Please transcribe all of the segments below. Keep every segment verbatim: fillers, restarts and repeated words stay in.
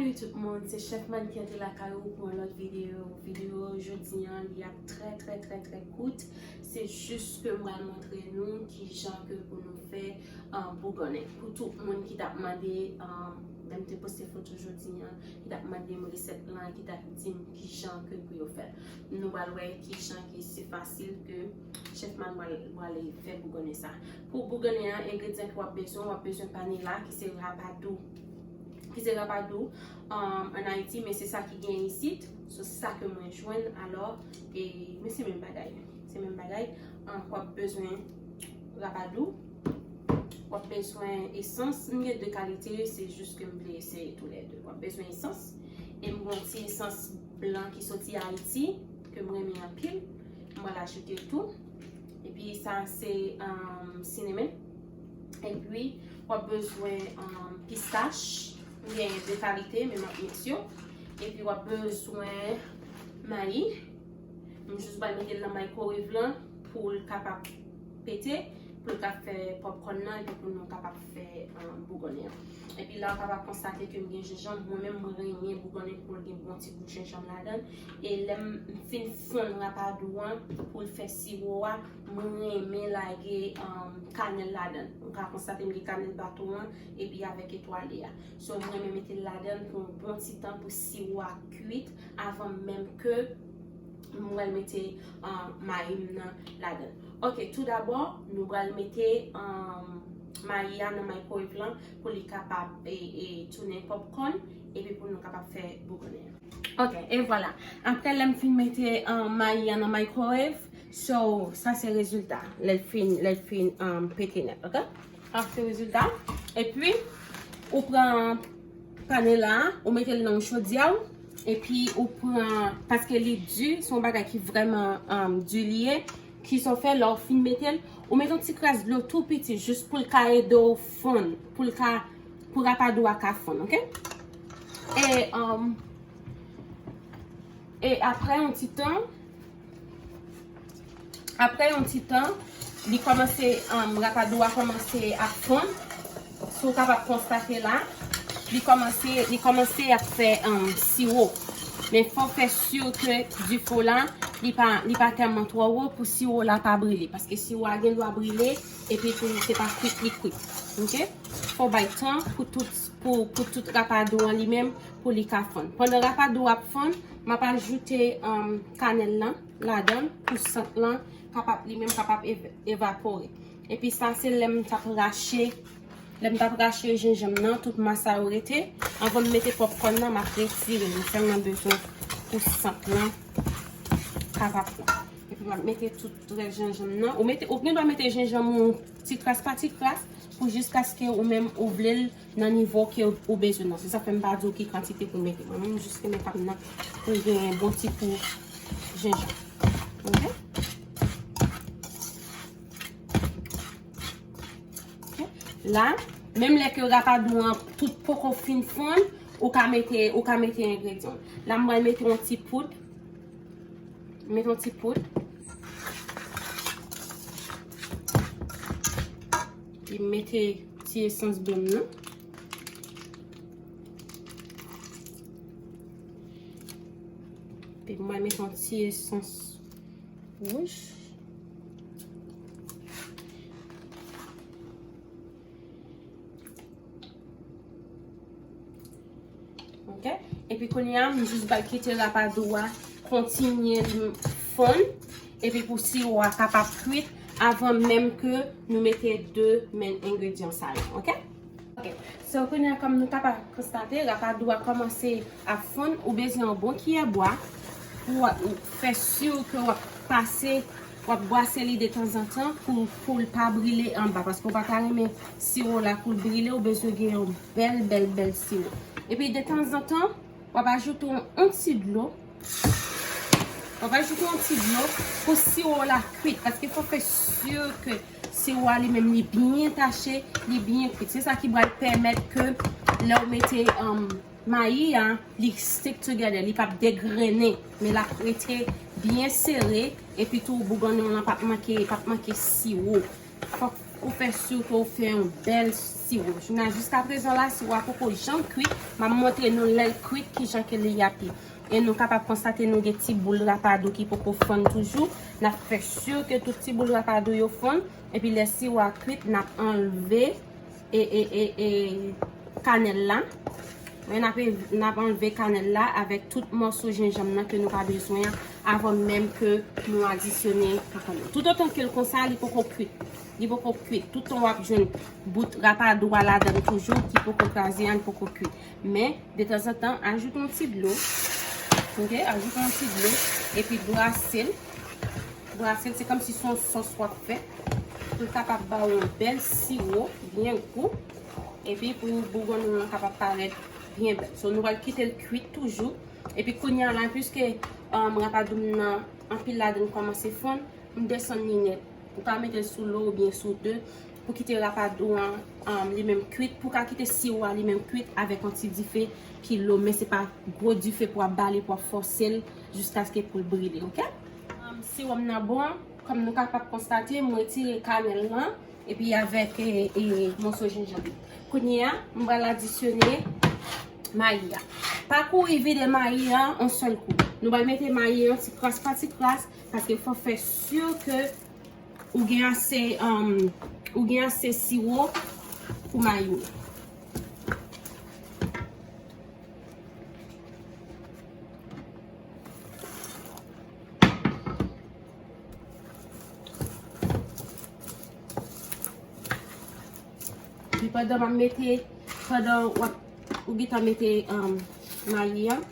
Salut tout moun, se Chef Man ki antre lakay ou pou yon lòt videyo. Videyo jodi an, li ap trè, trè, trè, trè kout. Se jis ke m pral montre nou kijan ke pou nou fè, ah, bougonnen. Pou tout moun ki t ap mande, ah, lè m te poste foto jodi an, ki t ap mande m resèt lan, ki t ap di m kijan ke pou yo fè l. Nou pral wè kijan ki se fasil ke Chef Man pral, pral fè bougonnen sa. Pou bougonnen an, engredyan ke w ap bezwen, w ap bezwen panela, ki se rapadou. Ki se rapadou, um, ann Ayiti, men se sa ki gen isit. So, se sa ke mwen jwenn, alò, e, men se menm bagay. Se menm bagay. Um, w ap bezwen rapadou. W ap bezwen esans. M gen de kalite, se jis ke m vle eseye toulède. W ap bezwen esans. E m gen yon ti esans blan ki soti Ayiti, ke m renmen anpil. M pral ajoute l tou. Epi sa se, um, cinnamon. Epi w ap bezwen, um, pistach. M gen de kalite, men m ap mix yo. Epi w ap bezwen mayi. M jis pral mete l nan microwave lan pou l kapab pete, pou l ka fè popcorn nan, epi pou nou kapab fè, um, bougonnen an. Epi la, w kapab konstate ke m gen jenjanm. Mwen menm, mwen renmen bougonnen pou l gen bon ti gout jenjanm ladan l. E lè m fin fonn rapadou an, pou l fè siwo a, mwen renmen lage, um, kanèl ladan l. Ou ka konstate m gen kanèl bato an, epi avèk etwale a. So, mwen renmen mete l ladan l pou yon bon ti tan pou siwo a kuit avan menm ke m pral mete, ah, mayi m nan ladan l. Ok, tou dabò, nou pral mete, ah, mayi a nan microwave lan pou li kapab, e, e, tounen popcorn, epi pou nou kapab fè bougonnen an. Ok, e vwala. Apre lè m fin mete, ah, mayi a nan microwave, so, sa se rezilta. Lè l fin, lè l fin, ah, pete nèt, ok? Sa se rezilta. Epi, ou pran panela a, ou mete l nan chodyè w, epi ou pran, paske li di, se yon bagay ki vrèman, um, di li ye, ki sa w fè, lè w fin mete l, ou mete yon ti kras dlo tou piti, jis pou l ka ede w fonn, pou l ka, pou rapadou a ka fonn, ok? E, um, e apre yon ti tan, Apre yon ti tan, li kòmanse, um, rapadou a kòmanse ap fonn. Si w kapab konstate la, li kòmanse, li kòmanse ap fè, um, siwo. Men fò w fè si ke dife w la, li pa, li pa tèlman twò wo pou siwo la pa brile. Paske siwo a gen dwa brile, epi tou, se pa kwit li kwit. Ok? Fò w bay tan pou tout, pou, pou tout rapadou an li menm, pou li ka fonn. Pandan rapadou ap fonn, m ap ajoute, um, kanèl lan ladan l pou sant lan kapab, li menm kapab ev-, evapore. Epi sa se lè m t ap rache, lè m t ap rache jenjanm nan, tout mas sa yo rete. Anvan m mete popcorn nan, m ap retire l. M sèlman bezwen pou sant lan kapab la. Epi m ap mete tout rès jenjanm nan. Ou mete, ou gen dwa mete jenjanm ou ti kras pa ti kras pou jiskaske ou menm ou vle l nan nivo ke ou bezwen nan. Se sa fè m pa di w ki kantite pou mete. Mwen menm, m jis renmen pa m nan pou l gen yon bon ti kou jenjanm. Ok? Ok? La, menm lè ke rapadou an tout poko fin fonn, ou ka mete, ou ka mete engredyan. La, m pral mete yon ti poud. Mete yon ti poud. Epi mete ti esans blan m nan. Epi mwen mete yon ti esans wouj. Ok? Epi kounye a, m jis pral kite rapadou a kontinye fonn. Epi pou siwo a kapab kwit avan menm ke nou mete de menm engredyan sa yo. Ok? Ok. So, kounye a, kòm nou kapab konstate, rapadou a kòmanse ap fonn. Ou bezwen yon bon kiyè bwa pou w fè si ke w ap pase, w ap bwase li detanzantan pou, pou l pa brile anba. Paske w pa ka renmen siwo la pou l brile, ou bezwen gen yon bèl, bèl, bèl siwo. Epi detanzantan, w ap ajoute yon, yon ti dlo. W ap ajoute yon ti dlo pou siwo la kwit. Paske fò fè si ke siwo a li menm li byen tache, li byen kwit. Se sa ki pral pèmèt ke lè w mete, um, mayi a, li stick together, li p ap degrennen. Men l ap rete byen sere. Epi tou, bougonnen w lan p ap manke, p ap manke siwo. Fòk, Ou fè si ke w fè yon bèl siwo. Jounen jiskaprezan la, siwo a poko janm kwit. M ap montre nou lè l kwit, kijan ke li ap ye. E nou kapab konstate nou gen ti boul rapadou ki poko fonn toujou. N ap fè si ke tout ti boul rapadou yo fonn. Epi lè siwo a kwit, n ap anlve e, e, e, e, kanèl la. Men n ap, n ap anlve kanèl la avèk tout mòso jenjanm nan ke nou pa bezwen an avan menm ke nou adisyone kanèl la. Toutotan ke l konsa, li poko kwit. Li poko kwit. Toutan w ap jwenn bout rapadou a ladan l toujou, ki poko kraze an, li poko kwit. Men, detanzantan, ajoute yon ti dlo. Ok? Ajoute yon ti dlo. Epi brase l. Brase l, se kòmsi se yon sòs w ap fè. Pou l kapab ba w yon bèl siwo, byen gou. Epi pou bougon nou an kapab parèt byen bèl. So, nou pral kite l kwit toujou. Epi kounye a la, piske, um, rapadou m nan anpil ladan l kòmanse fonn, m desann li nèt. Ou ka mete l sou lo oubyen sou de pou kite rapadou an, um, li menm kwit, pou ka kite siwo a li menm kwit avèk yon ti dife ki lo, men se pa gwo dife pou w ap bale, pou w ap fòse l jiskaske pou l brile, ok? Um, siwo m nan bon, kòm nou kapab konstate, m retire kanèl lan, epi avèk, e, e, mòso jenjanm. Kounye a, m pral adisyone mayi a. Pa kouri vide mayi a yon sèl kou. Nou pral mete mayi a ti kras pa ti kras, paske fò fè si ke ou gen ase, um, ou gen ase siwo pou mayi w. Epi pandan m ap mete, pandan w ap, ou gentan mete, um, mayi an,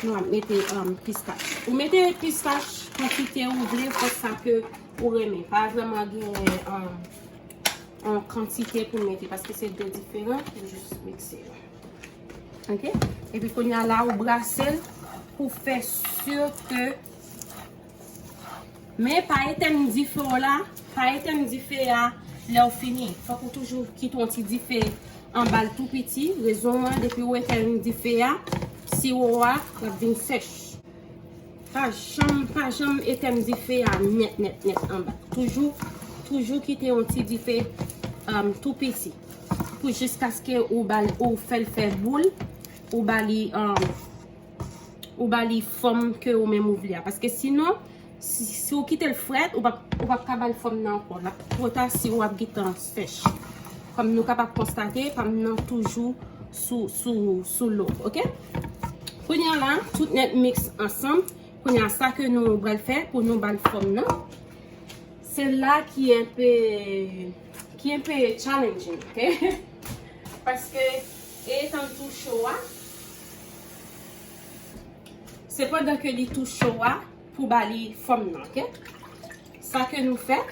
nou ap mete, um, pistach. Ou mete pistach kantite ou vle, fòs sa ke ou renmen. Pa vrèman gen, um, yon kantite pou mete, paske se de diferan, ou jis mikse yo. Ok? Epi kounye a la, ou brase l pou fè si ke Men pa etèn dife w la, pa etèn dife a lè w fini. Fòk ou toujou kite yon ti dife anba l tou piti. Rezon an, depi w etèn dife a, siwo a, l ap vin sèch. Pa janm, pa janm etèn dife a nèt, nèt, nèt anba. Toujou, toujou kite yon ti dife, um, tou piti. Pou jiskaske ou ba l, ou fè l fè boul, ou ba li, um, ou ba li fòm ke ou menm ou vle a. Paske sinon, si, si ou kite l frèt, ou p ap, ou p ap ka ba l fòm nan ankò. L ap twò ta, siwo a ap gentan sèch. Kòm nou kapab konstate, pa m nan toujou sou, sou, sou lo, ok? Kounye a la, tout nèt miks ansanm. Kounye a, sa ke nou pral fè pou nou ba l fòm nan. Sèl la ki enpe, ki enpe challenging, ok? Paske etan l tou cho a, se pandan ke li tou cho a pou ba li fòm nan, ok? Sa ke nou fè,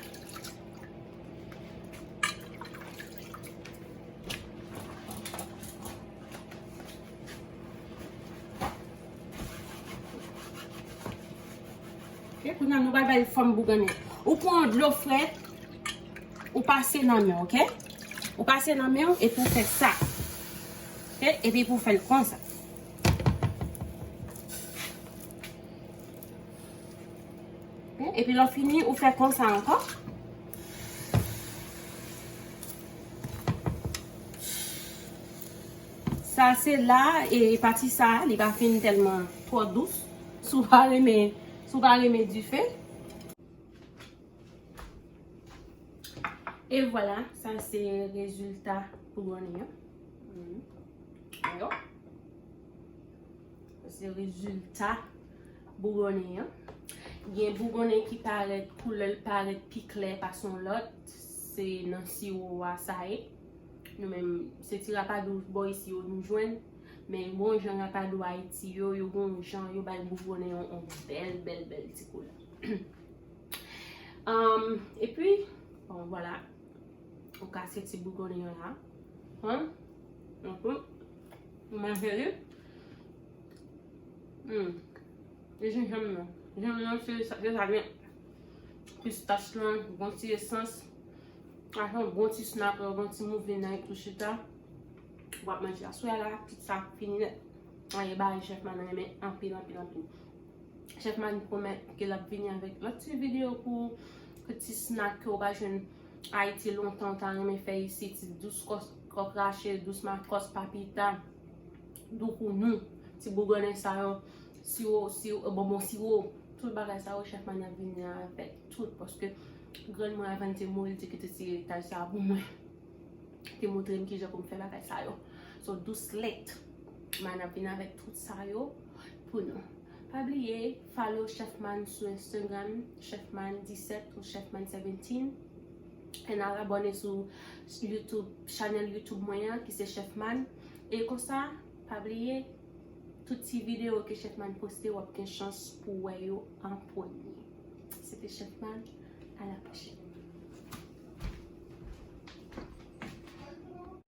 Ok, kounye a nou pral bay fòm bougonnen. Ou pran dlo frèt, ou pase nan men w, ok? Ou pase nan men w epi ou fè sa. Ok? Epi pou w fè l konsa. Ok? Epi lè w fini, ou fè konsa ankò. Sa se la, e pati sa, li pa fin tèlman twò dous. Si w pa renmen, si w pa renmen dife. E vwala, sa se rezilta bougonnen an. Mhm. Ayo. Sa se rezilta bougonnen an. Gen bougonnen ki parèt, koulè l parèt pi klè pase yon lòt. Se nan siwo a sa ye. Nou menm, se ti rapadou bò isi yo nou jwenn. Men bon jan rapadou Ayiti yo, yo gon jan, yo bay bougonnen yon, yon bèl, bèl, bèl ti koulè. Um, epi, bon, vwala. Ou kase ti bougonnen yo la. Hein? Donk, ou manje li. Hmm. E jenjanm nan. Jenjanm nan, se sa, se sa gen. Pistach lan, bon ti esans. Ak yon bon ti snack, yon bon ti movie night ou chita. W ap manje aswè a la, tout sa fini nèt. Anyen bagay chèf Mani renmen anpil, anpil, anpil. Chèf Mani pwomèt ke l ap vini avèk lòt ti videyo pou ti snack ke w pa jwenn Ayiti lontan, ou ta renmen fè isit, ti dous kòs, kò krache, dous makòs, papita, doukounou, ti bougonnen sa yo, siwo, siwo, bonbon siwo, tout bagay sa yo, Chef Man ap vini avèk tout, paske grann mwen, avan l te mouri, li te kite ti eritaj sa a pou mwen. Te montre m kijan pou m fè bagay sa yo. So, douslet, Man ap vin avèk tout sa yo pou nou. Pa bliye, follow Chef Man sou Instagram, Chef Man disèt ou Chef Man seventeen. And al abòne sou YouTube, channel YouTube mwen an, ki se Chef Man. E konsa, pa bliye, tout ti videyo ke Chef Man poste, w ap gen chans pou w wè yo an premye. Se te Chef Man, à la prochaine.